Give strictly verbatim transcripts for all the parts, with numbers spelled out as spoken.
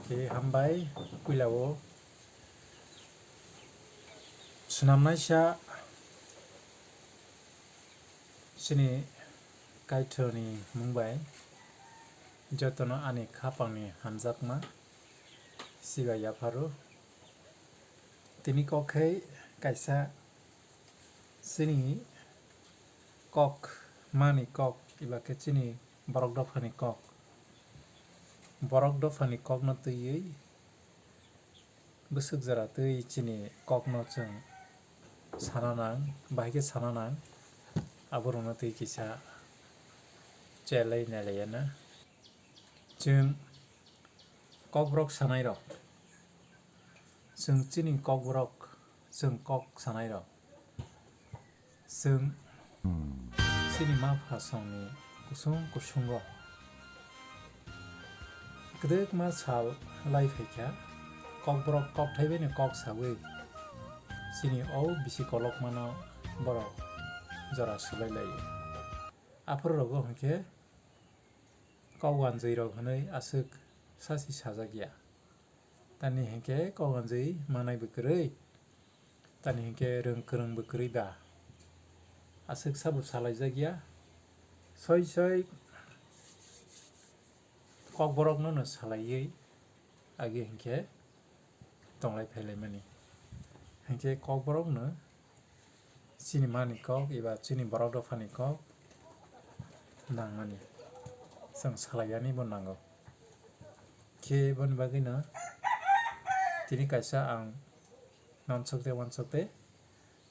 Tei hambai puila o swnamnaisa chini Kaitorni mung bai jotono ani khapangni hamjakma sibai yapharo. Tini kok khe kaisa chini kok, mani kok, eba khe chini borok dophani kok. Borok dophani kokno twiwi bwswk jora twi chini kokno chwng sana nang, bahai khe sana nang, aborokno twi kisa chelai nailaiya na. Chwng kokborok sanairok, chwng chini kokborok, chwng kok sanairok, chwng chini ma phasongni kusung kusungo kwdwkma sal lai phaikha, kokborok kokthai baino kok sawi chini o bisi kolokmano borok jora swlai laio. Aphuru rogo hwnkhe kok wanjwi rok hwnwi aswk sasi sajak ya. Tamni hinkhe kok wanjwi manai bo kwrwi, tamni hinkhe rwng kwrwng bo kwrwi ba. Aswk sabo salaijak ya. Soi soi kokborokno no salaiwi agi hinkhe tonglai phailaimani. Hinkhe kokborokno chini mani kok eba chini borok dophani kok nangmani, chwng salaiyani bo nango. Khe boni bagwino tini kaisa ang wansuk tei wansuk tei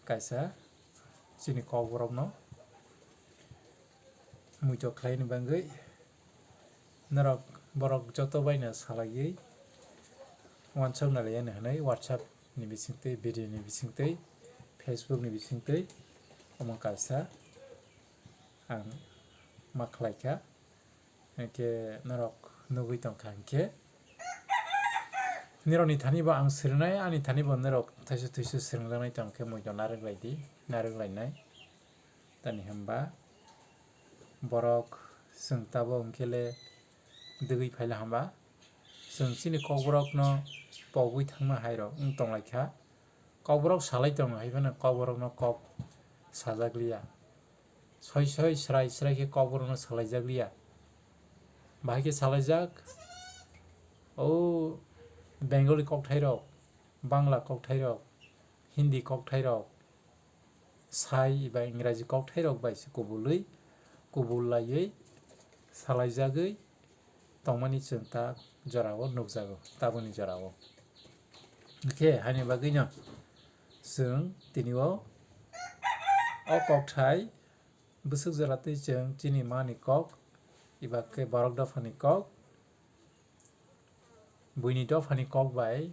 kaisa chini kokborokno muitok khlaini bagwi norok borok joto baino salaiwi wansuk nalaiyani hwnwi WhatsApp ni bisingtwi, video ni bisingtwi, Facebook ni bisingtwi omo kaisa ang ma khlaikha. Hinkhe norok nugwi tongkha hinkhe nirokni thani bo ang swrwngnai, ani thani bo norok thaisu thuisu swrwngjaknai tongkhe muitok narwk laidi, narwk lainai. Tamni hwnba borok chwng tabuk hwnkhe le dwgwi phaila hwnba chwng chini kokborokno pogwi thangma hairok wng tonglaikha. Kokborok salai tongo, hai phano kokborokno kok sajak liya. Soi soi, srai srai khe kokborokno salaijak liya. Bahai khe salaijak, o Bengali kokthairok, Bangla kokthairok, Hindi kokthairok, sai eba Ingraji kokthairok bai se kubului, kubul laiwi, salaijagwi tongmani chwng ta jorao nukjago, tabukni jorao. Hwnkhe haini bagwino chwng tini o, o kokthai bwswk jora twi chwng chini mani kok, eba khe borok dophani kok, buini dophani kok bai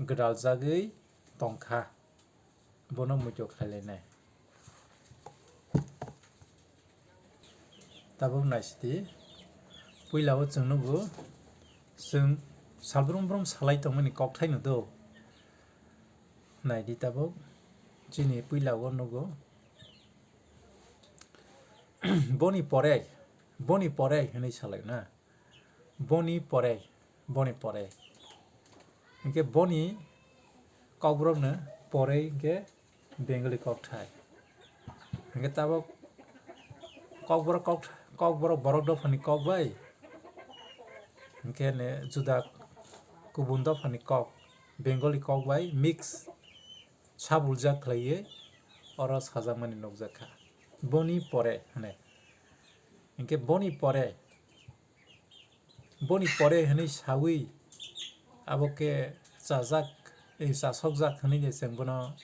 gwdaljagwi tongkha, bono muitok khlailainai. Tabuk naisidi, puila o chwng nugo, chwng salbrum brum salai tongmani kokthaino do. Naidi tabuk, chini puila o nugo, boni pore, boni pore hwnwi salai na. Boni pore, boni pore. Hinkhe boni kokborokno pore hinkhe Bengali kokthai. Hinkhe tabuk kokborok kok, kokborok borok dophani kok bai. Hinkhe ne juda kubun dophani kok, Bengali kok bai mix sabuljak khlaiwi oro sajakmani nukjakha. Boni pore hwnwi. Hinkhe boni pore, boni pore hwnwi sawi abo khe chajak, ei chasokjak hwnwi de chwng bono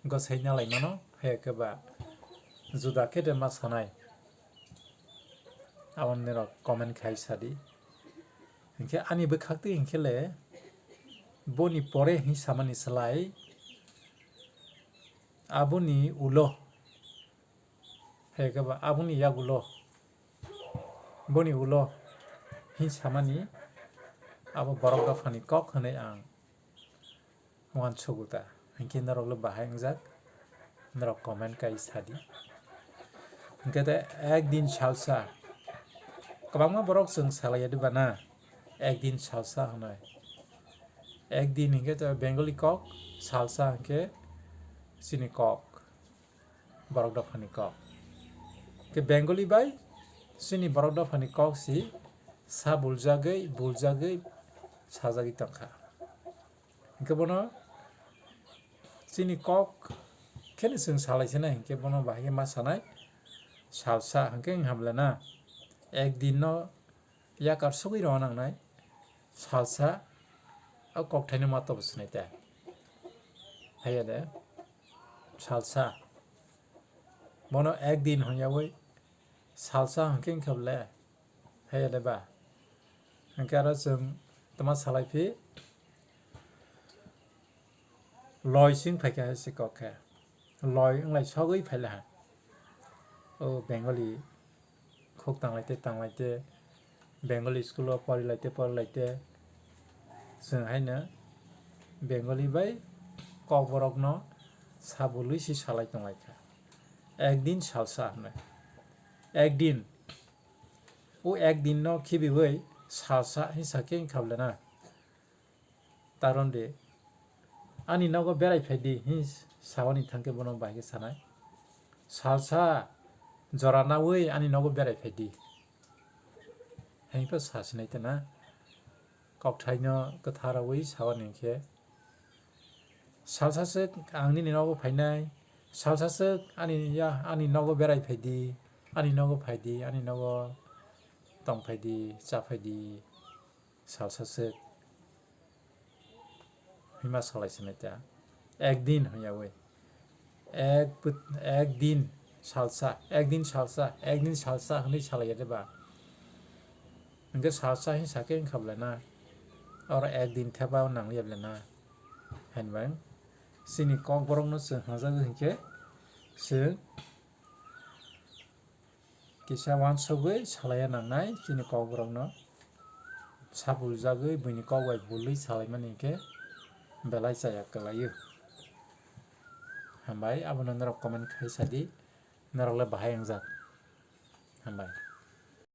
gosai nalai mano, hai khe ba juda khe de ma sanai. Aboni norok comment khai sadi. Hinkhe ani bwkhaktwi hinkhe le boni pore hwnwi samani slai aboni ulo, hai khe ba aboni yagulo, boni ulo hwnwi samani abo borok dophani kok hwnwi ang uansugo ta, hinkhe norok le bahai wngjak, norok comment kai sadi. Hinkhe te ek din salsa kwbangma borok chwng salaiya de bana, Ekdin salsa hwnwi. Ekdin hinkhe to Bengali kok, salsa hinkhe chini kok, borok dophani kok. Ke Bengali bai chini borok dophani kok si sa buljagwi, buljagwi sajagwi tongkha. Hinkhe bono chini kok kheno chwng salai sina hinkhe bono bahai khe ma sanai salsa hinkhe wng hamle na. Ekdin no yakar sogwi rw nangnai salsa o kokthaino ma tobo swnai ta. Haiya de salsa. Bono ekdin hwnyawi salsa hwnkhe wngkha bole. Haiya de ba. Hwnkhe aro chwng tma salai phi loi sing phaikha hai se kok khe. Loi wnglai sogwi phaila ha. O Bengali khuk tanglaite tanglaite, Bengali school o porilaite porilaite, chwng haino Bengali bai kokborokno sabului si salai tonglaikha. Ekdin salsa hwnwi. Ekdin. O ekdin no khibiwi salsa hinsa khe wngkha bole na. Taron de, ani nogo berai phai di, hin sawani thangkhe bono bahai khe sanai. Salsa jora nawi ani nogo berai phai di. Hain pha sa sinai tana. Kokthaino kwtharawi sawani khe. Salsa swk ang nini nogo phainai. Salsa swk ani ya, ani nogo berai phai di. Ani nogo phai di, ani nogo tong phai di, cha phai di. Salsa swk hima salai sini ta. Ekdin hwnyawi. Ek put-, ekdin salsa, ekdin salsa, ekdin salsa hwnwi salai ya de ba. Hwnkhe salsa hin sakhe wngkha bole na. Oro ekdin thepa nang ya bole na. Hainbai chini kokborokno chwng hwnjago hinkhe chwng kisa uansugwi salaiya nangnai chini kokborokno. Sabuljagwi buini kok bai bului salaimani hinkhe belai chaya kwlaio. Hambai, abono norok comment khai sadi, norokle bahai wngjak. Hambai.